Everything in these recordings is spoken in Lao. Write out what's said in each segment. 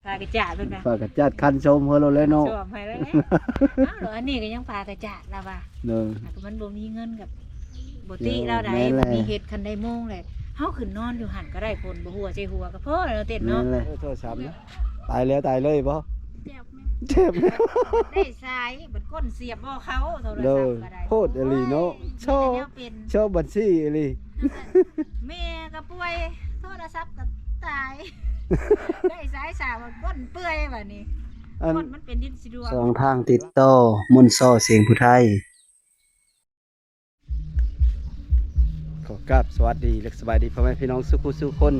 ປາກະຈາດເພິ່ນວ່າ ປາກະຈາດຄັນຊົມເພິ່ນໂລດແຫຼະເນາະ ຊົມໃຫ້ແລ້ວແຫຼະ. ອ້າວ ອັນນີ້ກໍຍັງປາກະຈາດລາວວ່າ ເນາະ ມັນບໍ່ມີເງິນກັບ ບໍ່ຕິລາວໃດ ແມ່ນແຫຼະ ມີເຮັດຄັນໄດ້ໂມງແຫຼະ ເຮົາຂຶ້ນນອນຢູ່ຫັ້ນກໍໄດ້ ຝົນບໍ່ຫົວໃສ່ຫົວກໍພໍແລ້ວເຕັ້ນເນາະ ແມ່ນແຫຼະ. ໂທລະສັບນະ ຕາຍແລ້ວຕາຍເລີຍບໍ່? ເຈັບ ເຈັບ ໄດ້ສາຍ ບັດກົ້ນສຽບບໍ່ເຂົ້າໂທລະສັບກໍໄດ້ ໂພດອີ່ຫຼີເນາະ ໂອ້ຍ ຊໍ ມີແຕ່ແນວເປັນ ຊໍບັນຊີອີ່ຫຼີ ແມ່ກໍປ່ວຍ ໂທລະສັບກໍຕາຍ ໄດ້ສາຍສາ ບັດກົ້ນເປື່ອຍບັດນີ້ ກ້ນມັນເປັນດິນສີດວງ. ຊ່ອງທາງຕິດຕໍ່ ມົນຊໍ ສຽງຜູ້ໄທ. ຂໍກາບສະຫວັດດີ ແລະ ສະບາຍດີພໍ່ແມ່ພີ່ນ້ອງສູ່ຜູ້ສູ່ຄົນ.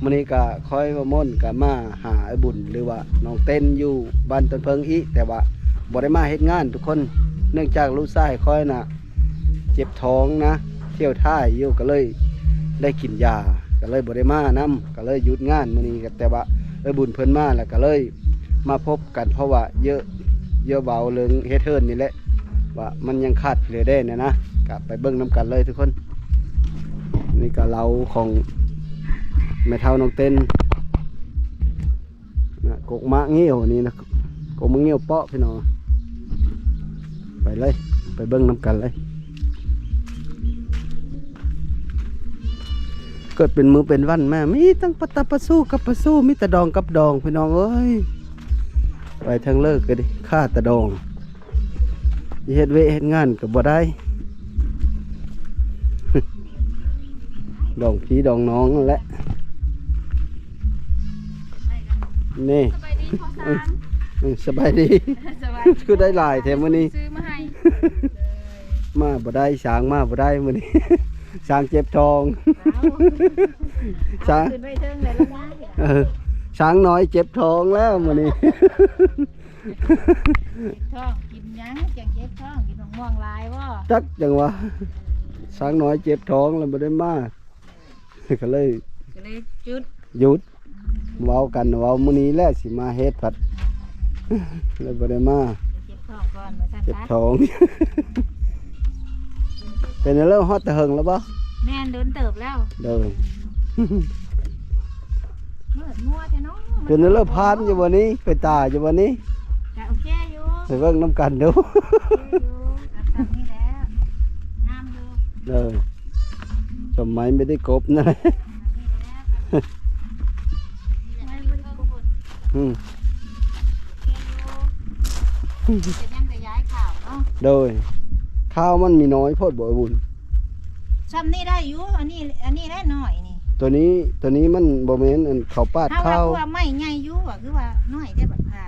ມື້ນີ້ກະຂ້ອຍວ່າມົນກະມາຫາອ້າຍບຸນ ຫຼືວ່ານ້ອງເຕັ້ນຢູ່ບ້ານຕົ້ນເຜິ້ງອີກ ແຕ່ວ່າບໍ່ໄດ້ມາເຮັດງານທຸກຄົນ ເນື່ອງຈາກລູກຊາຍຂ້ອຍນະເຈັບທ້ອງນະ ຖ້ຽວຖ່າຍຢູ່ ກະເລີຍໄດ້ກິນຢາ ກະເລີຍບໍ່ໄດ້ມານຳ ກະເລີຍຢຸດງານມື້ນີ້. ແຕ່ວ່າອ້າຍບຸນເພິ່ນມາແລ້ວ ກະເລີຍ ມາພົບກັນ ເພາະວ່າເຢາະ ເຢາະເວົ້າເລື່ອງເຮັດເຮືອນນີ້ແຫຼະ ວ່າມັນຍັງຂາດເຫຼືອແດ່ນະ ກະໄປເບິ່ງນຳກັນເລີຍທຸກຄົນ. ນີ້ກະເລົ້າຂອງແມ່ເຖົ້ານ້ອງເຕັ້ນນະ ກົກໝາກງິ້ວນີ້ນະ ກົກໝາກງິ້ວເປາະພີ່ນ້ອງ. ໄປເລີຍ ໄປເບິ່ງນຳກັນເລີຍ. ເກີດເປັນມື້ເປັນວັນມາ ມີທັງປາຕາປາຊູກັບປາຊູ ມີແຕ່ດອງກັບດອງ ພີ່ນ້ອງເອີຍ. ໄປທາງເລີກກໍດີ ຂ້າແຕ່ດອງ ຊິເຮັດວຽກເຮັດງານກໍບໍ່ໄດ້ ດອງພີ່ດອງນ້ອງນັ້ນແຫຼະ. ນີ້ ສະບາຍດີພໍ່ຊ້າງ. ເອີ ສະບາຍດີ ສະບາຍດີ ຄືໄດ້ຫຼາຍແທ້ມື້ນີ້ ຊື້ມາໃຫ້ ມາບໍ່ໄດ້ ຊ້າງມາບໍ່ໄດ້ມື້ນີ້ ຊ້າງເຈັບທ້ອງ ເອົາ ຊ້າງ ເອົາຂຶ້ນໄວ້ເທິງແລ້ວລະ ເອີ ຊ້າງນ້ອຍເຈັບທ້ອງແລ້ວມື້ນີ້ ເຈັບທ້ອງ ກິນຫຍັງຈັ່ງເຈັບທ້ອງ ກິນໝາກມ່ວງຫຼາຍບໍ່? ຈັກຈັ່ງວ່າ ຊ້າງນ້ອຍເຈັບທ້ອງແລ້ວບໍ່ໄດ້ມາ ກໍເລີຍ ກໍເລີຍຢຸດ ຢຸດ ອືມ ເວົ້າກັນ ເວົ້າມື້ນີ້ແຫຼະຊິມາເຮັດ ພັດເລີຍບໍ່ໄດ້ມາ ເຈັບທ້ອງກ່ອນວ່າຊັ້ນ ເຈັບທ້ອງ. ເປັນແນວໃດ ຮອດແຕ່ເຫິງແລ້ວບໍ່? ແມ່ນ ດົນເຕີບແລ້ວ ໂດຍ ມືດມົວແທ້ເນາະ ເປັນແນວໃດ ຜ່ານຢູ່ບໍ່ນີ້? ເປັນຕາຢູ່ບໍ່ນີ້? ກະໂອເຄຢູ່ ໄປເບິ່ງນຳກັນດູ ໂອເຄຢູ່ ກະຊ່ຳນີ້ແຫຼະ ງາມຢູ່ ເອີ ສະໄໝໄມ່ໄດ້ກົບນະ ອືມ ໂອເຄຢູ່ ເປັນຫຍັງກະຍ້າຍຂ້າວເນາະ ໂດຍ ຂ້າວມັນມີນ້ອຍໂພດບໍ່ ອ້າຍບຸນ? ຊ່ຳນີ້ໄດ້ຢູ່ ອັນນີ້ ອັນນີ້ແຫຼະນ້ອຍນີ້ ໂຕນີ້ ໂຕນີ້ມັນບໍ່ແມ່ນ ອັນເຂົາປາດ ເຮົາວ່າຂ້າວ ຄືວ່າໄມ້ໃຫຍ່ຢູ່ ຄືວ່ານ້ອຍແທ້ບັດຜ່າ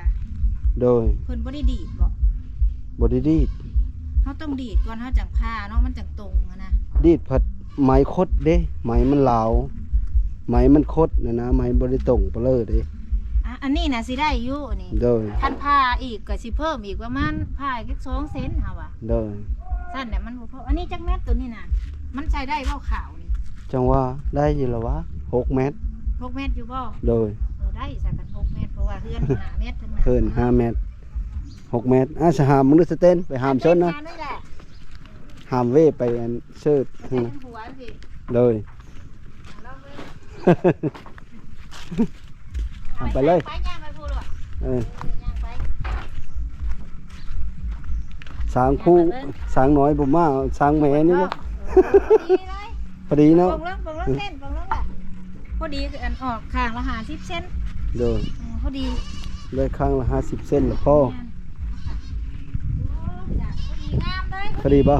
ໂດຍ ເພິ່ນບໍ່ໄດ້ດີດບໍ? ບໍ່ໄດ້ດີດ ເຮົາຕ້ອງດີດກ່ອນເຮົາຈັ່ງຜ່າເນາະ ມັນຈັ່ງຕົງຫັ້ນນະ ດີດພັດໄມ້ຄົດເດ້ ໄມ້ມັນລາວ ໄມ້ມັນຄົດຫັ້ນນະ ໄມ້ບໍ່ໄດ້ຕົງປະເລີເດ້ ອາ ອັນນີ້ນະຊິໄດ້ຢູ່ ອັນນີ້ ໂດຍ ຄັນຜ່າອີກກະຊິເພີ່ມອີກປະມານ ຜ່າອີກສອງເຊັນເຮົາວ່າ ໂດຍ ຊັ້ນແຫຼະມັນບໍ່ພໍ ອັນນີ້ຈັກແມັດໂຕນີ້ນະ ມັນໃຊ້ໄດ້ບໍ່ຂາວນີ້? ຈັ່ງວ່າໄດ້ຢູ່ລະວະ ຫົກແມັດ ຫົກແມັດຢູ່ບໍ່? ໂດຍ ເອີ ໄດ້ຊັ້ນຄັນຫົກແມັດ ເພາະວ່າເຮືອນຫ້າແມັດ ເຮືອນຫ້າແມັດ ຫົກແມັດ ອາ ສະຫາມ ມຶງດູສະເຕັນ ໄປຫາມເຊີນນະ ຫາມເວໄປອັນເຊີດ ໃສ່ທາງຫົວຊິ ໂດຍ ຫາມໄປເລີຍ ໄປ ຍ່າງໄປພຸ້ນໂລດ ເອີ ຍ່າງໄປ ຊ້າງຜູ້ ຊ້າງນ້ອຍບໍ່ມາ ຊ້າງແມ່ນີ້ແຫຼະ ເອີ ພໍດີເລີຍ ພໍດີເນາະ ເບິ່ງເບິ່ງເບິ່ງເສັ້ນ ເບິ່ງເບິ່ງລະ ພໍດີ ອັນອອກຂ້າງລະຫ້າສິບເຊັນ ໂດຍ ເອີ ພໍດີ ໄດ້ຂ້າງລະຫ້າສິບເຊັນລະພໍ ແມ່ນ ໂອ້ ພໍດີງາມເລີຍ ພໍດີບໍ່?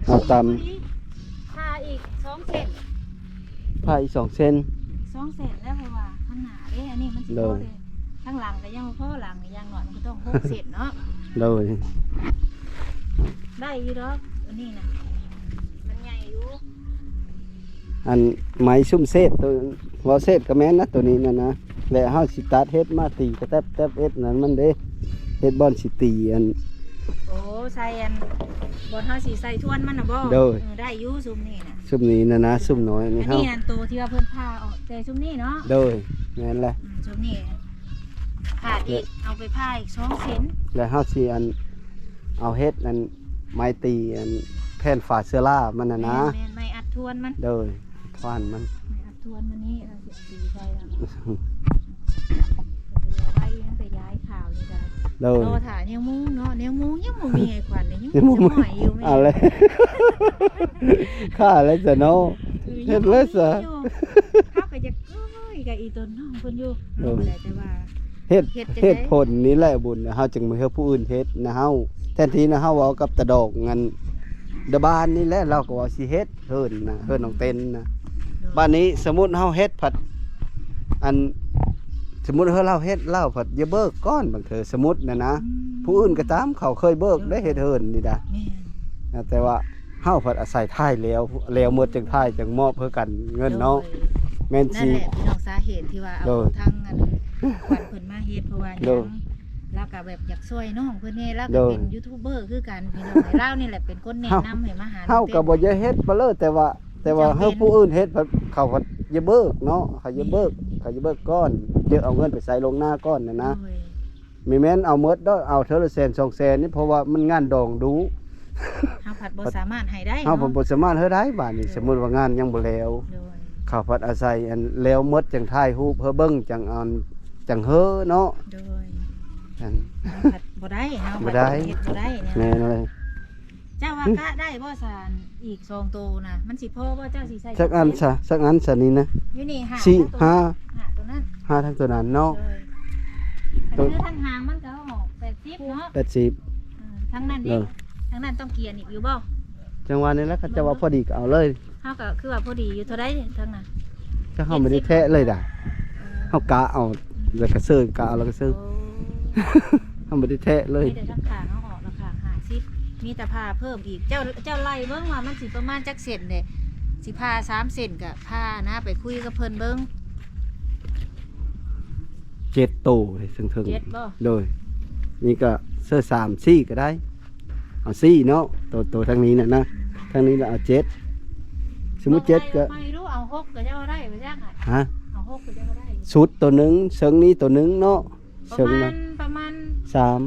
ເອົາຕາມ ຜ່າອີກສອງເຊັນ ຜ່າອີກສອງເຊັນ ສອງເຊັນແລ້ວ ເພາະວ່າຂ້າງໜ້າເດ້ ອັນນີ້ມັນຊິ ໂດຍ ພໍເດ້ ຂ້າງຫຼັງກໍຍັງບໍ່ພໍ ຫຼັງນີ້ຢ່າງໜ້ອຍມັນກໍຕ້ອງຫົກເຊັນເນາະ ໂດຍ ໄດ້ຢູ່ດອກ ອັນນີ້ນະ ມັນໃຫຍ່ຢູ່ ອັນໄມ້ຊຸມເສດໂຕ ເວົ້າເສດກໍແມ່ນນະ ໂຕນີ້ນະນະ ແລະເຮົາຊິຕັດເຮັດມາຕີກະແຕັບແຕັບເຮັດນັ້ນມັນເດ້ ເຮັດບ່ອນຊິຕີອັນ ໂອ້ ໃສ່ອັນ ບ່ອນເຮົາຊິໃສ່ທວນມັນນະບໍ່? ໂດຍ ເອີ ໄດ້ຢູ່ຊຸມນີ້ນະ ຊຸມນີ້ນະນະ ຊຸມນ້ອຍນີ້ ອັນນີ້ ເຮົາ ອັນໂຕທີ່ວ່າເພິ່ນຜ່າອອກແຕ່ຊຸມນີ້ເນາະ ໂດຍ ແມ່ນແຫຼະ ອືມ ຊຸມນີ້ ຜ່າອີກ ເອົາໄປຜ່າອີກສອງເຊັນ ແລ້ວເຮົາຊິອັນ ເອົາເຮັດອັນ ໄມ້ຕີອັນ ແຜ່ນຝາເຊື້ອລາມັນນະນະ ແມ່ນໆ ໄມ້ອັດທວນມັນ ໂດຍ ອັດທວນມັນ ໄມ້ອັດທວນມັນນີ້ ເຮົາຊິຕີໃສ່ແລ້ວ ໂດຍ ລໍຖ້າແນວມຸງເນາະ ແນວມຸງຍັງບໍ່ມີ ໄອ້ຂວັນນີ້ຍັງ ຍັງບໍ່ມີ ຊິໝ້ອຍຢູ່ແມ່ ເອົາແລ້ວ ຂ້າແລ້ວຊະເນາະ ເອີ ເຮັດແລ້ວຊະ ຍັງບໍ່ມີຢູ່ ເຮົາກໍຢາກ ໂອ້ຍ ກໍອີຕົນນ້ອງເພິ່ນຢູ່ ໂດຍ ເຮົາກໍໄດ້ແຕ່ວ່າ ເຮັດ ເຮັດຈັ່ງໃດ ເຮັດຜົນນີ້ແຫຼະບຸນ ເຮົາຈຶ່ງມາໃຫ້ຜູ້ອື່ນເຮັດນະເຮົາ ແທນທີ່ນະເຮົາເວົ້າກັບຕາດອກ ອັນ ດາບານນີ້ແຫຼະ ລາວກໍວ່າຊິເຮັດເຮືອນນະ ເຮືອນນ້ອງເຕັນນະ ໂດຍ ບາດນີ້ສົມມຸດເຮົາເຮັດພັດ ອັນ ສົມມຸດເຮົາ ລາວເຮັດ ລາວພັດຢ່າເບີກກ່ອນ ບາງເທື່ອສົມມຸດນະນະ ອືມ ຜູ້ອື່ນກໍຕາມ ເຂົາເຄີຍເບີກ ໂດຍ ໄດ້ເຮັດເຮືອນນີ້ດາ ແມ່ນ ນະ ແຕ່ວ່າ ເຮົາພັດອາໄສຖ່າຍແລ້ວ ແລ້ວໝົດຈັ່ງຖ່າຍຈັ່ງມອບໃຫ້ກັນເງິນເນາະ ໂດຍ ແມ່ນ ນັ້ນແຫຼະ ຊິ ພີ່ນ້ອງ ສາເຫດທີ່ວ່າເອົາ ໂດຍ ທາງອັນຂວັນເພິ່ນມາເຮັດ ເພາະວ່າຫຍັງ ໂດຍ ລາວກໍແບບຢາກຊ່ວຍນ້ອງເພິ່ນແດ່ ລາວກໍ ໂດຍ ເປັນຢູທູບເບີຄືກັນ ພີ່ນ້ອງ ລາວນີ້ແຫຼະເປັນຄົນແນະນຳໃຫ້ມາຫາ ເຮົາກໍບໍ່ຢາກເຮັດປະເລີດ ແຕ່ວ່າ ແຕ່ວ່າໃຫ້ຜູ້ອື່ນເຮັດ ເຂົາພັດຢ່າເບີກເນາະ ເຂົາຢ່າເບີກ ແມ່ນ ເຂົາຢ່າເບີກກ່ອນ ຢ່າເອົາເງິນໄປໃສ່ລ່ວງໜ້າກ່ອນນະນະ ໂດຍ ບໍ່ແມ່ນເອົາໝົດດອກ ເອົາເທື່ອລະແສນສອງແສນນີ້ ເພາະວ່າມັນງານດອງດຸ ເຮົາພັດບໍ່ສາມາດໃຫ້ໄດ້ເນາະ ເຮົາພັດບໍ່ສາມາດເຮັດໄດ້ບາດນີ້ ໂດຍ ສົມມຸດວ່າງານຍັງບໍ່ແລ້ວ ໂດຍ ເຂົາພັດອາໄສອັນແລ້ວໝົດຈັ່ງຖ່າຍຮູບໃຫ້ເບິ່ງ ຈັ່ງອັນ ຈັ່ງເຮີເນາະ ໂດຍ ອັນ ເຮົາພັດບໍ່ໄດ້ ເຮົາ ບໍ່ໄດ້ ເຮັດບໍ່ໄດ້ແນວ ແມ່ນເລີຍ ເຈົ້າວ່າ ຫຶ ກະໄດ້ບໍ່ຊານ ອີກສອງໂຕນະ ມັນຊິພໍບໍ່ ເຈົ້າຊິໃສ່ ຈັກອັນຊະ ຈັກອັນຊະນີ້ນະ ຢູ່ນີ້ຫ້າ ສີ່ ຫ້າ ຫ້າໂຕນັ້ນ ຫ້າທັງໂຕນັ້ນເນາະ ໂດຍ ໂຕ ຄັນຄືທາງຫາງມັນກໍອອກແປດສິບເນາະ ແປດສິບ ເອີ ທາງນັ້ນເດ້ ໂດຍ ທາງນັ້ນຕ້ອງກຽນອີກຢູ່ບໍ່ ຈັ່ງວ່ານີ້ແຫຼະ ເຂົາເຈົ້າວ່າພໍດີກໍເອົາເລີຍ ເຮົາກໍຄືວ່າພໍດີຢູ່ ເທົ່າໃດທາງນັ້ນ ເຈົ້າ ເຮົາບໍ່ໄດ້ແທະເລີຍດາ ເອີ ເຮົາກະເອົາ ແລ້ວກໍເຊີ ກະເອົາແລ້ວກໍເຊີ ໂອ້ ເຮົາບໍ່ໄດ້ແທະເລີຍ ມີແຕ່ທາງຂ້າງເຮົາອອກ ລະຂ້າງຫ້າສິບ ມີແຕ່ຜ່າເພີ່ມອີກ ເຈົ້າ ເຈົ້າໄລ່ເບິ່ງວ່າມັນຊິປະມານຈັກເຊັນເດ້ ຊິຜ່າສາມເຊັນກໍຜ່ານະ ໄປຄຸຍກັບເພິ່ນເບິ່ງ ເຈັດໂຕເທິງໆ ເຈັດບໍ່ ໂດຍ ນີ້ກໍເຊີສາມ ສີ່ກໍໄດ້ ເອົາສີ່ເນາະ ໂຕ ໂຕທາງນີ້ນະນະ ທາງນີ້ລະເອົາເຈັດ ສົມມຸດເຈັດກໍ ເອົາໃໝ່ດູ ເອົາຫົກກໍເຈົ້າໄດ້ບໍ່ຈັກ ຮະ ເອົາຫົກກໍເຈົ້າໄດ້ ຊຸດໂຕໜຶ່ງ ເຊິ່ງນີ້ໂຕໜຶ່ງເນາະ ປະມານ ເຊິ່ງນະ ປະມານ ສາມ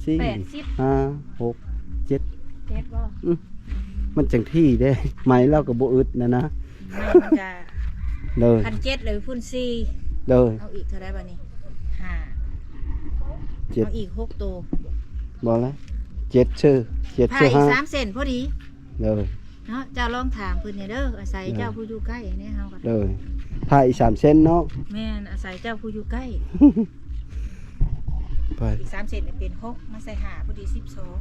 ສີ່ ແປດສິບ ຫ້າ ຫົກ ເຈັດ ເຈັດບໍ່ ອື ມັນຈັ່ງທີ່ເດ້ ໄມ້ລາວກໍບໍ່ອຶດນະນະ ໄມ້ມັນກະ ໂດຍ ຄັນເຈັດເລີຍພຸ້ນສີ່ ໂດຍ ເອົາອີກເທົ່າໃດບາດນີ້ ຫ້າ ເຈັດ ເອົາອີກຫົກໂຕ ບໍ່ລະ ເຈັດເຊີ ເຈັດເຊີ ຜ່າອີກຫ້າ ສາມເຊັນພໍດີ ໂດຍ ເນາະ ເຈົ້າລອງຖາມເພິ່ນແດ່ເດີ ອາໄສເຈົ້າ ໂດຍ ຜູ້ຢູ່ໃກ້ແດ່ ເຮົາກໍ ໂດຍ ຜ່າອີກສາມເຊັນເນາະ ແມ່ນ ອາໄສເຈົ້າຜູ້ຢູ່ໃກ້ ໄປ ອີກສາມເຊັນເປັນຫົກ ມາໃສ່ຫ້າ ພໍດີສິບສອງ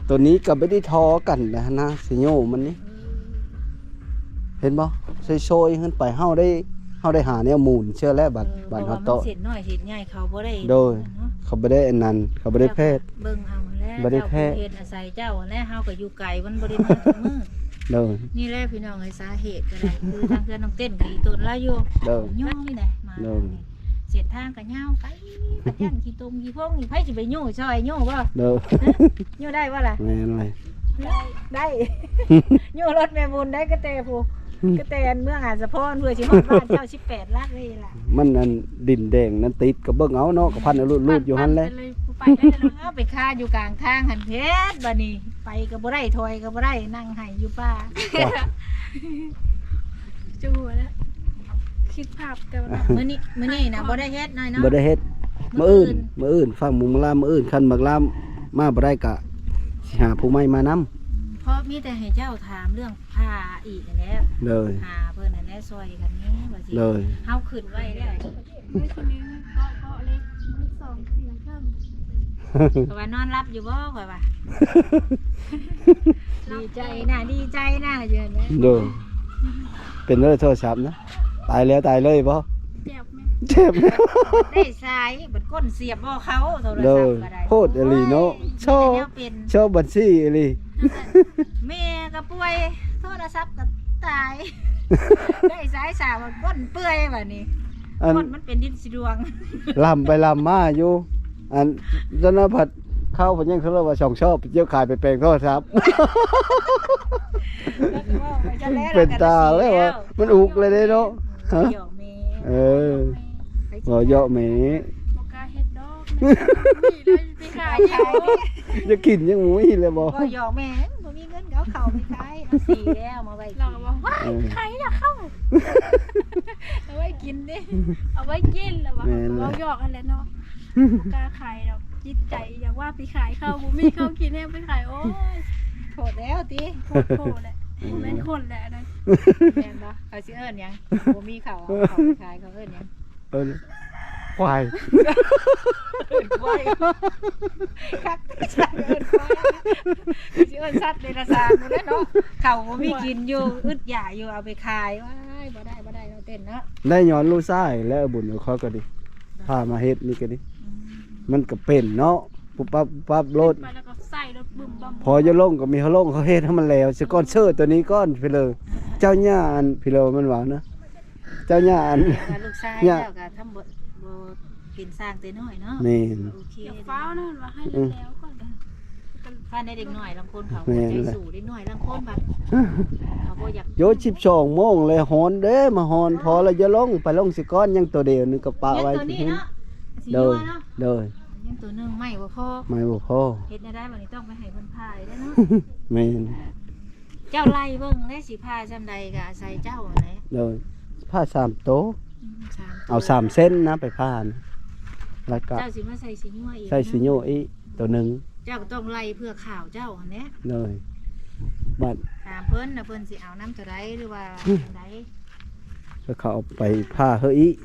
ໂຕນີ້ກໍບໍ່ໄດ້ທໍ່ກັນນະ ນະ ຊິໂຍມັນນີ້ ເອີ ເຫັນບໍ່ ໂຊຍໆ ຂຶ້ນໄປ ເຮົາໄດ້ ເຮົາໄດ້ຫາແນວໝູນເຊື່ອແລ້ວ ບາດ ເອີ ບາດເຮົາເຕາະ ເພາະວ່າມັນເສັ້ນນ້ອຍເສັ້ນໃຫຍ່ ເຂົາບໍ່ໄດ້ ໂດຍ ເນາະ ເຂົາບໍ່ໄດ້ອັນນັ້ນ ເຂົາບໍ່ໄດ້ແພດ ເບິ່ງເອົາແລ້ວ ບໍ່ໄດ້ແພດ ເຈົ້າຜູ້ເຮັດອາໄສເຈົ້າແລ້ວ ເຮົາກໍຢູ່ໄກ ມັນບໍ່ໄດ້ມາທຸກມື້ ໂດຍ ນີ້ແຫຼະພີ່ນ້ອງເອີຍ ສາເຫດກໍໄດ້ ຄືທາງເຮືອນນ້ອງເຕັ້ນກໍອີຕົນລາວຢູ່ ໂດຍ ຍ່ອງນີ້ແຫຼະ ມາ ໂດຍ ເສັ້ນທາງກໍຍາວໄກ ກໍຢ້ານຂີ້ຕົມຂີ້ໂພງນີ້ ໃຜຊິໄປຍູ້ຊ່ອຍຍູ້ບໍ່ ໂດຍ ຍ- ຍູ້ໄດ້ບໍ່ລະ ແມ່ນເລີຍ ໄດ້ ຍູ້ລົດແມ່ບຸນໄດ້ ກະແຕຜູ້ ກະແຕອັນເມືອງອາດສະພອນ ເພື່ອຊິຮອດບ້ານເຈົ້າ ສິບແປດຫຼັກນີ້ລະ ມັນອັນດິນແດງນັ້ນຕິດ ກໍເບິ່ງເອົາເນາະ ກໍພັນເອົາ ຮູດໆ ຢູ່ຫັ້ນແຫຼະ ໄປໄດ້ແລ້ວ ເອົາໄປຄາຢູ່ກາງທາງຫັ້ນເພັດ ບາດນີ້ໄປກໍບໍ່ໄດ້ ຖອຍກໍບໍ່ໄດ້ ນັ່ງໄຫ້ຢູ່ປ່າ ຈະຫົວແລ້ວ ຄິດພາບແຕ່ວ່າ ມື້ນີ້ ມື້ນີ້ນະບໍ່ໄດ້ເຮັດໜ້ອຍເນາະ ບໍ່ໄດ້ເຮັດ ມື້ອື່ນ ມື້ອື່ນ ມື້ອື່ນ ຟັງໝູ່ໝາກລາມ ມື້ອື່ນ ຄັນໝາກລາມມາບໍ່ໄດ້ກະຊິຫາຜູ້ໃໝ່ມານຳ ເພາະມີແຕ່ໃຫ້ເຈົ້າຖາມເລື່ອງຜ້າອີກຫັ້ນແຫຼະ ໂດຍ ຫາເພິ່ນຫັ້ນແຫຼະ ຊ່ອຍກັນແດ່ວ່າຊິ ໂດຍ ເຮົາຄິດໄວ້ແລ້ວ ມື້ທີໜຶ່ງເກາະ ເກາະເຫຼັກ ມື້ສອງຕີເຄິ່ງ ຂ້ອຍວ່ານອນຫຼັບຢູ່ບໍ່ ຂ້ອຍວ່າ ດີໃຈນະ ດີໃຈນະ ຢູ່ຫັ້ນແຫຼະ ໂດຍ ເປັນເລີຍໂທລະສັບນະ ຕາຍແລ້ວຕາຍເລີຍບໍ່ ເຈັບແມ່ ເຈັບແລ້ວ ໄດ້ສາຍ ບັດກົ້ນສຽບບໍ່ເຂົ້າໂທລະສັບກໍໄດ້ ໂພດອີ່ຫຼີເນາະ ໂອ້ຍ ຊໍ ມີແຕ່ແນວເປັນ ຊໍບັນຊີອີ່ຫຼີ ແມ່ກໍປ່ວຍ ໂທລະສັບກໍຕາຍ ໄດ້ສາຍສາວ ກົ້ນເປື່ອຍບາດນີ້ ອັນ ກົ້ນມັນເປັນດິນສີດວງ ລຳໄປລຳມາຢູ່ ອັນ ຕອນນັ້ນພັດ ເຂົາເພິ່ນຍັງໂທລະວ່າສອງຊອບ ເຈົ້າຂາຍໄປແປງໂທລະສັບ ເປັນຕາແລ້ວວ່າ ມັນອຸກເລີຍເດ້ເນາະ ຮະ ຫຍອກແມ່ ເອີ ຫຍອກແມ່ ບໍ່ເຫຍາະແມ່ ບໍ່ກ້າເຮັດດອກ ນີ້ເລີຍໄປຂາຍຢູ່. ຢາກກິນຍັງບໍ່ມີເລີຍບໍ່? ບໍ່ ຢອກແມ່ນ ບໍ່ມີເງິນກໍເອົາເຂົ້າໄປຂາຍ ເອົາສີແລ້ວມາໄວ້ກິນ. ລາວກໍບອກ ວ້າຍ ເອີ ຂາຍຢາກເຂົ້າ ເອົາໄວ້ກິນເດ້ ເອົາໄວ້ກິນ ລາວວ່າ. ແມ່ນ ເຮົາກໍເວົ້າຢອກຫັ້ນແຫຼະເນາະ ບໍ່ກ້າຂາຍດອກ ຈິດໃຈຢາກວ່າໄປຂາຍເຂົ້າ ບໍ່ມີເຂົ້າກິນແຮງໄປຂາຍ. ໂອ້ຍ ໂພດແລ້ວຕິ ໂພດໂພດແຫຼະ ບໍ່ແມ່ນຄົນແຫຼະອັນນັ້ນ. ແມ່ນບໍ່? ເຂົາຊິເອີ້ນຫຍັງ? ບໍ່ມີເຂົ້າ ເອົາເຂົ້າໄປຂາຍ ເຂົາເອີ້ນຫຍັງ? ເອີ້ນຄວາຍ. ເອີ້ນຄວາຍ ຄັກ ເອີ້ນຄວາຍ ຊິເອີ້ນສັດເດຍລະສານພຸ້ນແຫຼະເນາະ. ເຂົ້າບໍ່ມີກິນຢູ່ ອຶດຢາກຢູ່ ເອົາໄປຂາຍ. ວ້າຍ ບໍ່ໄດ້ ບໍ່ໄດ້ ເນາະ ເຕັ້ນເນາະ. ໄດ້ຍ້ອນລູກຊາຍແຫຼະ ບຸນ ຂ້ອຍກໍດີ ພາມາເຮັດນີ້ກໍດີ ອືມ ມັນກໍເປັນເນາະ ປຸບປັບ ປຸບປັບໂລດ. ໄປແລ້ວກໍໃສ່ລົດບຶມບຳ ພໍຢາລົງກໍມີເຮົາລົງ ເຮົາເຮັດໃຫ້ມັນແລ້ວຊະກ່ອນ ເຊີໂຕນີ້ກ່ອນ ພີ່ເລີ. ເຈົ້າຍ່າອັນ ພີ່ເລີ ມັນວ່ານະ ເຈົ້າຍ່າອັນ ວ່າລູກຊາຍແລ້ວກໍທຳ ບໍ່ ບໍ່ເປັນຊ່າງແຕ່ນ້ອຍເນາະ. ແມ່ນ ໂອເຄ ຢ່າຟ້າວນະ ວ່າໃຫ້ ອືມ ແລ້ວກ່ອນ. ເອີ ຄັນໄດ້ເດັກນ້ອຍລາງຄົນເຂົາ ແມ່ນ ໃຈສູ້ເດັກນ້ອຍລາງຄົນບັດ ເຂົາບໍ່ຢາກ ໂຍ ສິບສອງໂມງແລ້ວ ຮ້ອນເດ້ ມາຮ້ອນ. ອໍ ພໍແລ້ວ ຢ່າລົງ ໄປລົງຊິກ່ອນ ຍັງໂຕດຽວໜຶ່ງກໍປະໄວ້ ຍັງໂຕນີ້ເນາະ ຊິ ໂດຍ ເນາະ ໂດຍ ຍັງໂຕໜຶ່ງ ໄມ້ບໍ່ພໍ ໄມ້ບໍ່ພໍ. ເຮັດແນວໃດບັດນີ້ ຕ້ອງໄປໃຫ້ເພິ່ນຜ່າອີກແລ້ວເນາະ. ແມ່ນ ເຈົ້າໄລ່ເບິ່ງແຫຼະ ຊິຜ່າຊ່ຳໃດກໍອາໄສເຈົ້າຫັ້ນແຫຼະ. ໂດຍ ຜ່າສາມໂຕ ອືມ ສາມໂຕ ເອົາສາມເສັ້ນນະ ໄປຜ່ານະ ແລ້ວກໍ ເຈົ້າຊິມາໃສ່ສີຍົວອີກ ໃສ່ສີຍົວອີກໂຕໜຶ່ງ. ເຈົ້າກໍຕ້ອງໄລ່ເພື່ອຂ່າວເຈົ້າຫັ້ນແຫຼະ. ໂດຍ ບັດຖາມເພິ່ນນະ ເພິ່ນຊິເອົານຳເທົ່າໃດ ຫຼືວ່າ ອືມ ຈັ່ງໃດ ກໍເຂົາເອົາໄປຜ່າເຮີອີກ.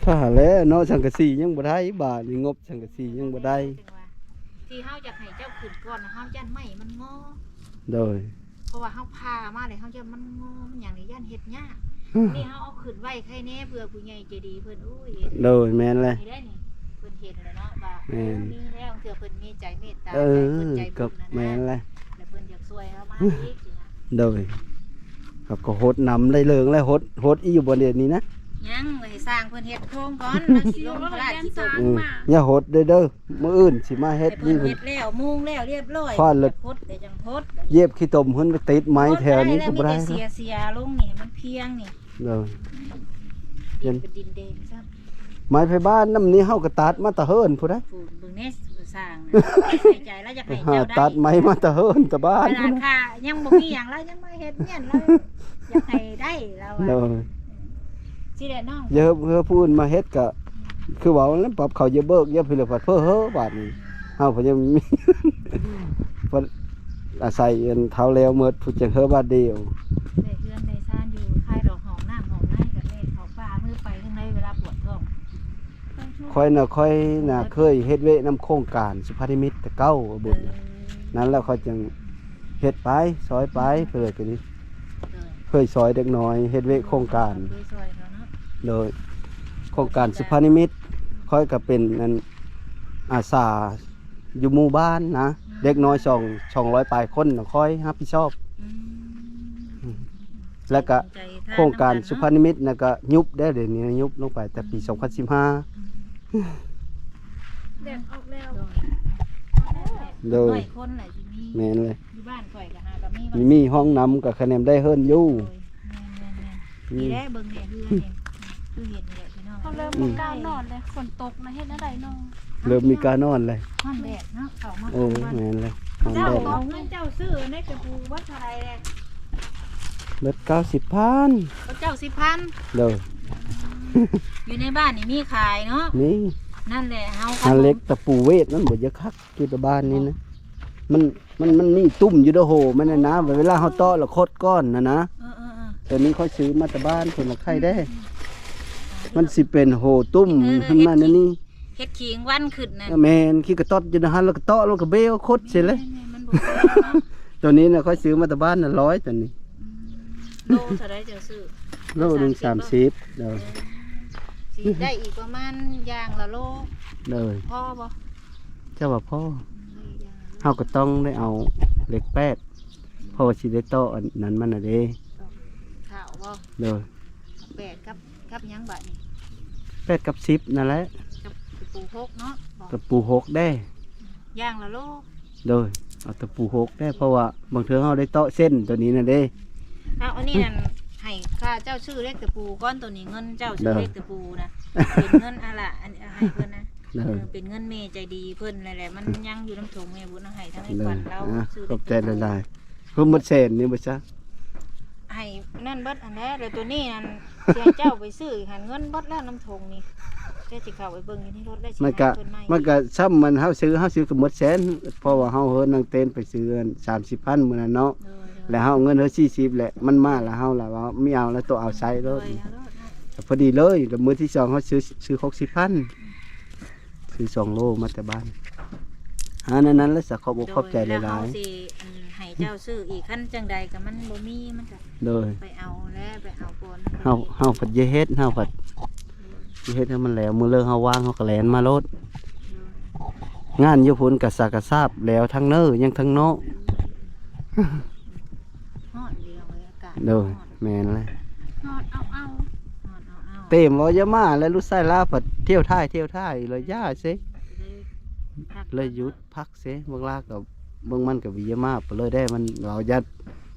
ຄ່າແລ້ວເນາະ ສັງກະສີຍັງບໍ່ໄດ້ ບາດນີ້ງົບສັງກະສີຍັງບໍ່ໄດ້. ທີ່ເຮົາຢາກໃຫ້ເຈົ້າຂຶ້ນກ່ອນນະ ເຮົາຢ້ານໄມ້ມັນງໍ. ໂດຍ ເພາະວ່າເຮົາຜ່າມາແລ້ວ ເຮົາຢ້ານມັນງໍ ມັນຫຍັງນີ້ ຢ້ານເຮັດຍາກ. ນີ້ເຮົາເອົາຂຶ້ນໄວ້ໄຄແນ່ ເພື່ອຜູ້ໃຫຍ່ໃຈດີເພິ່ນ. ໂອ້ຍ ໂດຍ ແມ່ນແຫຼະ ນີ້ໄດ໋ນີ້ ເພິ່ນເຫັນແລ້ວເນາະວ່າ ແມ່ນ ມີແລ້ວ ເທື່ອເພິ່ນມີໃຈເມດຕາ ເອີ ໃຈເພິ່ນໃຈບຸນນະ ກໍແມ່ນແຫຼະ ແລ້ວເພິ່ນຢາກຊ່ວຍເຮົາມາອີກຊີ້ນະ. ໂດຍ ເຮົາກໍຫົດນຳໄດ້ເລີງແລ້ວ ຫົດ ຫົດອີກຢູ່ບໍ່ດຽວນີ້ນະ? ຍັງ ໃຫ້ຊ່າງເພິ່ນເຮັດໂຄງກ່ອນ ແລ້ວຊິລົງພະລາດຊິຕົກ. ອືມ ຢ່າຫົດເດີ ເດີ ມື້ອື່ນຊິມາເຮັດ. ໃຫ້ເພິ່ນເຮັດແລ້ວ ມຸງແລ້ວລຽບຮ້ອຍ ຄວານລະ ຢາກຫົດແຕ່ຈັ່ງຫົດ. ຢຽບຂີ້ຕົມເພິ່ນໄປຕິດໄມ້ແຖວນີ້ກໍບໍ່ໄດ້ ມີແຕ່ເສຍໆລົງນີ້ ໃຫ້ມັນພຽງນີ້. ໂດຍ ດິນເປັນດິນແດງຊ້ຳ. ໄມ້ໄຜບ້ານນຳນີ້ ເຮົາກໍຕັດມາແຕ່ເຮືອນພຸ້ນໃດ໋. ໂອ້ ເບິ່ງແນ່ຊ່າງນະ ໃສ່ໃຈລາວຢາກໃຫ້ເຈົ້າໄດ້ ຕັດໄມ້ມາແຕ່ເຮືອນແຕ່ບ້ານ ຂະໜາດຄ່າຍັງບໍ່ມີຫຍັງ ລາວຍັງມາເຮັດເຮືອນ ລາວຢາກໃຫ້ໄດ້ ລາວວ່າ. ໂດຍ ຊິແຫຼະນ້ອງ ຢ່າເຮີ ເຮີຜູ້ອື່ນມາເຮັດກະ ອືມ ຄືເວົ້ານັ້ນແຫຼະ ປັບເຂົ້າຢ່າເບີກ ຢ່າພິລະພັດເພີເຮີບາດນີ້ ເຮົາພະຍາຍາມ ອືມ ເພິ່ນອາໄສອັນເຖົ້າແລ້ວໝົດ ຜູ້ຈັ່ງເຮີບາດດຽວ. ໄດ້ເຮືອນໄດ້ຊານຢູ່ ຂາຍດອກຫອມນ້ຳຫອມໃນ ກໍແມ່ນເຂົ້າປ່າ ມືໄປທາງໃດເວລາປວດທ້ອງ. ຂ້ອຍນະ ຂ້ອຍນະເຄີຍເຮັດວຽກນຳໂຄງການສຸພານິມິດແຕ່ເກົ່າ ບຸນ ເອີ ນັ້ນແຫຼະ ຂ້ອຍຈຶ່ງເຮັດໄປ ຊ່ອຍໄປ ເພິ່ນກໍດີ ເຄີຍຊ່ອຍເດັກນ້ອຍເຮັດວຽກໂຄງການ. ໂດຍ ໂຄງການສຸພານິມິດ ຂ້ອຍກໍເປັນອັນອາສາຢູ່ໝູ່ບ້ານນະ ອືມ ເດັກນ້ອຍສອງ ສອງຮ້ອຍປາຍຄົນນະ ຂ້ອຍຮັບຜິດຊອບ. ອືມ ແລ້ວກະໂຄງການສຸພານິມິດນະກະຍຸບແດ່ ດຽວນີ້ຍຸບລົງໄປແຕ່ປີສອງພັນສິບຫ້າ. ແດດອອກແລ້ວ ໂດຍ ຮ້ອຍຄົນແຫຼະຊິມີ. ແມ່ນເລີຍ ຢູ່ບ້ານຂ້ອຍກໍຫາກໍມີ ມີຫ້ອງນ້ຳກໍຄະແນນໄດ້ເຮືອນຢູ່. ໂດຍ ແມ່ນໆໆ ອືມ ນີ້ແຫຼະ ເບິ່ງແດ່ເຮືອນນີ້ ຄືເຫັນນີ້ແຫຼະພີ່ນ້ອງ. ເຮົາເລີ່ມບໍ່ກ້ານອນແລ້ວ ຝົນຕົກນະ ເຮັດແນວໃດເນາະ? ເລີ່ມມີການນອນແລ້ວ ຮ້ອນແດດເນາະ ເຂົ້າມາ. ໂອ້ ແມ່ນແລ້ວ ຮ້ອນແດດ. ເຈົ້າເອົາເງິນເຈົ້າຊື້ໃນກະປູເບິດເທົ່າໃດແລ້ວ? ເບິດເກົ້າສິບພັນ. ເຈົ້າສິບພັນ? ໂດຍ ຢູ່ໃນບ້ານນີ້ມີຂາຍເນາະ? ມີ. ນັ້ນແຫຼະ ເຮົາ ອັນເຫຼັກຕະປູເວດນັ້ນບໍ່ຢາກຄັກ ຢູ່ແຕ່ບ້ານນີ້ນະ ມັນ ມັນ ມັນມີຕຸ່ມຢູ່ເດີໂຫ ມັນນະນະ ເວລາເຮົາເຕາະແລ້ວຄົດກ່ອນນະນະ. ເອີໆໆ ໂຕນີ້ຂ້ອຍຊື້ມາແຕ່ບ້ານພຸ້ນລະ ໄຄແດ່. ອືມໆ ມັນຊິເປັນໂຫຕຸ່ມ ເອີ ຂຶ້ນມາແນວນີ້ ເຮັດຂີງວັນຂຶ້ນນະ. ເອີ ແມ່ນ ຂີ້ກະຕອດຢູ່ໃນຫັ້ນ ແລ້ວກໍເຕາະ ແລ້ວກໍເບວຄົດເສຍເລີຍ. ແມ່ນໆ ມັນບໍ່ແພງເນາະ ໂຕນີ້ນະ ຂ້ອຍຊື້ມາແຕ່ບ້ານນະ ຮ້ອຍ ໂຕນີ້. ອືມ ໂລເທົ່າໃດເຈົ້າຊື້? ໂລໜຶ່ງສາມສິບ. ໂດຍ ເອີ ຊິໄດ້ອີກປະມານຢ່າງລະໂລ. ໂດຍ ພໍບໍ່? ເຈົ້າວ່າພໍ ເຮົາກໍຕ້ອງໄດ້ເອົາເຫຼັກແປດ ເພາະວ່າຊິໄດ້ຕໍ່ອັນນັ້ນມັນນະເດ້. ເຂົ້າບໍ່? ໂດຍ ແປດກັບ ກັບຫຍັງບາດນີ້? ແປດກັບສິບນັ້ນແຫຼະ ກັບຕະປູຫົກເນາະ ຕະປູຫົກເດ້. ຢ່າງລະໂລ. ໂດຍ ເອົາຕະປູຫົກເດ້ ເພາະວ່າບາງເທື່ອເຮົາໄດ້ເຕາະເສັ້ນໂຕນີ້ນະເດ້. ເອົາ ອັນນີ້ນັ້ນ ໃຫ້ຄ່າເຈົ້າຊື້ເຫຼັກຕະປູກ່ອນ ໂຕນີ້ເງິນເຈົ້າຊື້ເຫຼັກຕະປູນະ ເປັນເງິນອາລະ ອັນໃຫ້ເພິ່ນນະ ເອີ ເປັນເງິນແມ່ໃຈດີເພິ່ນນັ້ນແຫຼະ ມັນຍັງຢູ່ນຳຖົງແມ່ບຸນ ເອົາໃຫ້ທາງໄອ້ຂວັນລາວ ອ່າ ຊື້ເຫຼັກຕະປູ ຂອບໃຈຫຼາຍໆ ເພິ່ນໝົດແສນນີ້ບໍ່ຊະ ໃຫ້ນັ້ນເບິດຫັ້ນແຫຼະ ແລ້ວໂຕນີ້ນັ້ນ ຊິໃຫ້ເຈົ້າໄປຊື້ຫັ້ນ ເງິນເບິດແລ້ວນຳຖົງນີ້ ເຈົ້າຊິເຂົ້າໄປເບິ່ງຢູ່ໃນລົດ ແລ້ວຊິໃຫ້ເພິ່ນໃໝ່ ມັນກະ ມັນກະຊ່ຳມັນ ເຮົາຊື້ ເຮົາຊື້ກະໝົດແສນ ເພາະວ່າເຮົາເຮີນນາງເຕນໄປຊື້ສາມສິບພັນມື້ນັ້ນເນາະ ແລ້ວເຮົາເງິນເຮົາສີ່ສິບແຫຼະ ມັນມາແລ້ວເຮົາລະວ່າມີເອົາ ແລ້ວໂຕເອົາໃຊ້ໂລດ ພໍດີເລີຍ ແລ້ວມື້ທີສອງເຮົາຊື້ ຊື້ຫົກສິບພັນ ຊື້ສອງໂລມາແຕ່ບ້ານ ອ່າ ນັ້ນໆ ແລ້ວສະ ຂອບອົກຂອບໃຈຫຼາຍໆ ໂດຍ ແລ້ວເຮົາຊິ ອັນ ໃຫ້ເຈົ້າຊື້ອີກ ຄັນຈັ່ງໃດກະມັນບໍ່ມີ ມັນກະ ໂດຍ ໄປເອົາແລ້ວ ໄປເອົາກ່ອນ ເຮົາ ເຮົາພັດຢ່າເຮັດ ເຮົາພັດ ຊິເຮັດໃຫ້ມັນແລ້ວ ມື້ເລີກເຮົາວ່າງເຮົາກະແລ່ນມາໂລດ ງານຢູ່ພຸ້ນກະສາກະສາບແລ້ວທັງເນີ ຍັງທັງເນາະ ຮ້ອນຢູ່ ອາກາດ ໂດຍ ແມ່ນແຫຼະ ຮ້ອນເອົາໆ ຮ້ອນເອົາໆ ເຕມວ່າຢ່າມາ ແລ້ວລູກຊາຍລາວພັດທ່ຽວຖ່າຍ ທ່ຽວຖ່າຍ ເລີຍຢ່າເຊ ເລີຍຢຸດ ພັກເຊ ເບິ່ງລາວກະ ເບິ່ງມັນກະວິຍາມາໄປເລີຍເດ້ ມັນເວົ້າຢ້ານ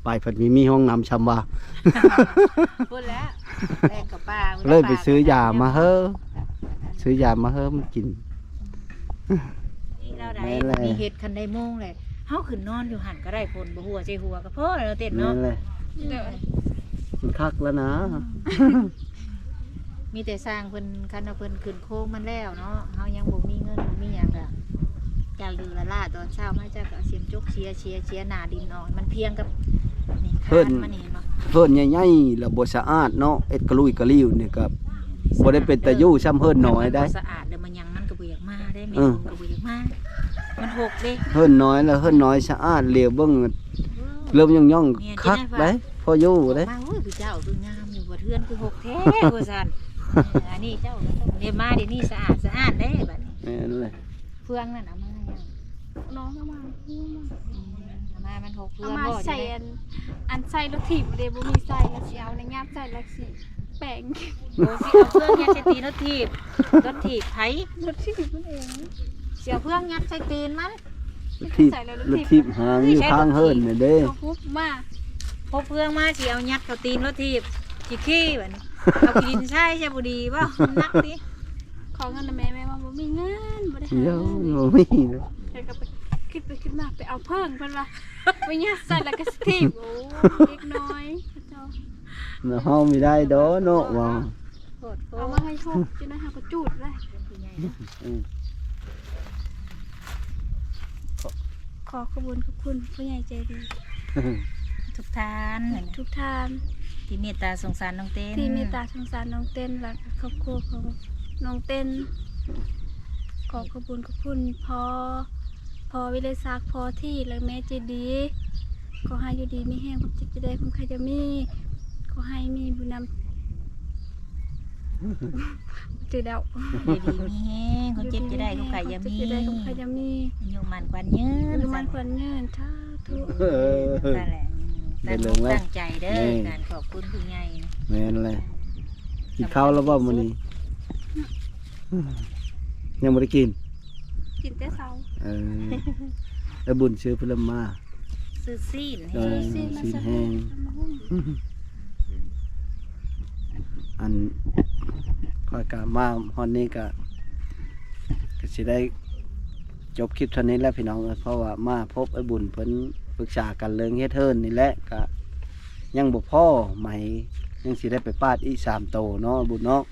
ໄປພັດມີ ມີຫ້ອງນ້ຳຊ່ຳວ່າ ພຸ້ນແຫຼະ ແລ່ນເຂົ້າປ່າ ເລີຍໄປຊື້ຢາມາເຮີ ຊື້ຢາມາເຮີມັນກິນ ນີ້ລາວໄດ້ ແມ່ນແຫຼະ ມີເຫັດ ຄັນໄດ້ໂມງແຫຼະ ເຮົາຂຶ້ນນອນຢູ່ຫັ້ນກະໄດ້ ຝົນບໍ່ຫົວໃສ່ຫົວກະພໍແລ້ວເຕນເນາະ ແມ່ນແຫຼະ ໂດຍ ມັນຄັກແລ້ວນະ ມີແຕ່ຊ່າງເພິ່ນ ຄັນວ່າເພິ່ນຂຶ້ນໂຄງມັນແລ້ວເນາະ ເຮົາຍັງບໍ່ມີເງິນບໍ່ມີຫຍັງກະ ເຈົ້າຢູ່ລະລະ ຕອນເຊົ້າມາເຈົ້າກະເອົາເສຍມຈົກເສຍ ເສຍ ເສຍໜ້າດິນອອກ ມັນພຽງກັບນີ້ ເຮີນ ຄານມັນນີ້ເຫັນບໍ່ ເຮີນໃຫຍ່ໆ ລະບໍ່ສະອາດເນາະ ເຮັດກະລຸຍກະລິວນີ້ກະບໍ່ໄດ້ເປັນຕາຢູ່ຊ່ຳເຮີນນ້ອຍໃດ ສະອາດ ແລ້ວມັນຫຍັງມັນກະບໍ່ຢາກມາໄດ໋ ແມ່ ເອີ ມັນກະບໍ່ຢາກມາ ມັນຫົກເດ້ ເຮີນນ້ອຍລະເຮີນນ້ອຍສະອາດ ຫຼຽວເບິ່ງ ເລີ່ມຍ່ອງໆ ຄັກໄດ໋ ພໍຢູ່ໄດ໋ ມາ ໂອ້ຍ ຜູ້ເຈົ້າຄືງາມຢູ່ ເຮືອນຄືຫົກແທ້ ວ່າຊັ້ນ ເອີ ອັນນີ້ເຈົ້າກະຕ້ອງໄດ້ມາ ດຽວນີ້ສະອາດສະອາດເດ້ ບາດນີ້ ແມ່ນແຫຼະ ເຟືອງນັ້ນເອົາມາຍັງ ນ້ອງເອົາມາ ອືມ ເອົາມາ ມັນຫົກເຟືອງ ເອົາມາໃສ່ ບໍ່ ອັນ ອັນໃສ່ລົດຖີບເດ້ ບໍ່ມີໃສ່ ລະຊິເອົາໃນຍາດໃສ່ ລະຊິ ແປງ ໂອ້ ຊິເອົາເຟືອງຍັດໃສ່ຕີນລົດຖີບ ລົດຖີບໃຜ ລົດຖີບມັນເອງ ຊິເອົາເຟືອງຍັດໃສ່ຕີນມັນ ລົດຖີບ ລົດຖີບຫາງຢູ່ຂ້າງເຮືອນນີ້ເດ້ ເອົາຮຸບມາ ເອົາເຟືອງມາ ຊິເອົາຍັດເຂົ້າຕີນລົດຖີບ ຂີ້ຂີ້ບາດນີ້ ເອົາຂີ້ດິນໃສ່ ຈະບໍ່ດີບໍ່ ມັນໜັກຕິ ຂໍເງິນນຳແມ່ ແມ່ວ່າບໍ່ມີເງິນ ບໍ່ໄດ້ຫາເງິນ ບໍ່ມີ ແລ້ວກະຄິດໄປຄິດມາ ໄປເອົາເຟືອງ ເພິ່ນວ່າ ໄປຍັດໃສ່ລະກະຊິຖີບ ໂອ້ ເດັກນ້ອຍ ເຮົາມີໄດ້ດອກເນາະ ວ່າ ເອົາມາໃຫ້ໂທດ ຈັ່ງໃດເຮົາກະຈູດໄດ້ ອືມ ຂໍຂອບບຸນຂອບຄຸນຜູ້ໃຫຍ່ໃຈດີ ທຸກທ່ານ ທຸກທ່ານ ທີ່ເມດຕາສົງສານນ້ອງເຕັ້ນ ທີ່ເມດຕາສົງສານນ້ອງເຕັ້ນ ແລະ ຄອບຄົວຂອງນ້ອງເຕັ້ນ ຂໍຂອບບຸນຂອບຄຸນພໍ່ ພໍ່ວິໄລສັກ ພໍ່ທີ່ ແລະ ແມ່ໃຈດີ ຂໍໃຫ້ຢູ່ດີມີແຮງ ຄວາມເຈັບຈະໄດ້ ຄວາມໄຂ້ຈະມີ ຂໍໃຫ້ມີບຸນນຳ ຈື່ແລ້ວ ຢູ່ດີມີແຮງ ຄວາມເຈັບຈະໄດ້ ຄວາມໄຂ້ຢ່າມີ ຄວາມເຈັບຈະໄດ້ ຄວາມໄຂ້ຢ່າມີ ອາຍຸໝັ້ນຂວັນຍືນ ອາຍຸໝັ້ນຂວັນຍືນ ສາທຸ ເອີ ນັ້ນແຫຼະ ຕັ້ງອົກຕັ້ງໃຈເດີ ການຂອບຄຸນຜູ້ໃຫຍ່ ແມ່ນແຫຼະ ກິນເຂົ້າແລ້ວບໍ່ມື້ນີ້? ຍັງບໍ່ໄດ້ກິນ ກິນແຕ່ເຊົ້າ ເອີ ໄອ້ບຸນຊື້ເພິ່ນລະມາ ຊື້ຊີ້ນ ເອີ ຊີ້ນແຫ້ງ ອັນ ຂ້ອຍກະມາຮອດນີ້ກະ ກະຊິໄດ້ຈົບຄລິບເທົ່ານີ້ແຫຼະພີ່ນ້ອງເອີຍ ເພາະວ່າມາພົບໄອ້ບຸນເພິ່ນປຶກສາກັນເລື່ອງເຮັດເຮືອນນີ້ແຫຼະ ກະຍັງບໍ່ພໍໄໝ ຍັງຊິໄດ້ໄປປາດອີກສາມໂຕເນາະ ບຸນເນາະ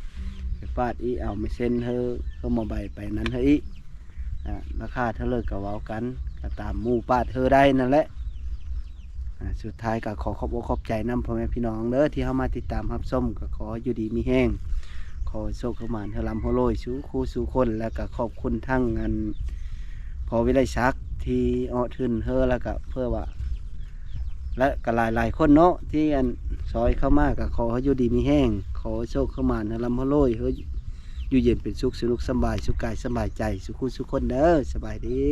ໄປປາດອີກ ເອົາໄມ້ເສັ້ນເຮີ ເຮີມາໃບໄປນັ້ນເຮີອີກ ອ່າ ລາຄາເທົ່າໃດກະເວົ້າກັນ ກະຕາມໝູ່ປາດເຮີໄດ້ນັ້ນແຫຼະ ອ່າ ສຸດທ້າຍກະຂໍຂອບອົກຂອບໃຈນຳພໍ່ແມ່ພີ່ນ້ອງເດີ ທີ່ເຂົ້າມາຕິດຕາມຮັບຊົມ ກະຂໍໃຫ້ຢູ່ດີມີແຮງ ຂໍໃຫ້ໂຊກໃຫ້ໝານ ໃຫ້ລ່ຳໃຫ້ລວຍສູ່ຄູ່ສູ່ຄົນ ແລ້ວກະຂອບຄຸນທັງອັນ ພໍ່ວິໄລສັກ ທີ່ເອາະທຶນເຮີ ແລ້ວກະເພື່ອວ່າ ແລະກະຫຼາຍໆຄົນເນາະ ທີ່ອັນ ຊ່ອຍເຂົ້າມາ ກະຂໍໃຫ້ຢູ່ດີມີແຮງ ຂໍໃຫ້ໂຊກໃຫ້ໝານ ໃຫ້ລ່ຳໃຫ້ລວຍ ໃຫ້ຢູ່ເຢັນເປັນສຸກ ສະໜຸກສະບາຍ ສຸກກາຍສະບາຍໃຈ ສູ່ຄູ່ສູ່ຄົນເດີ ສະບາຍດີ.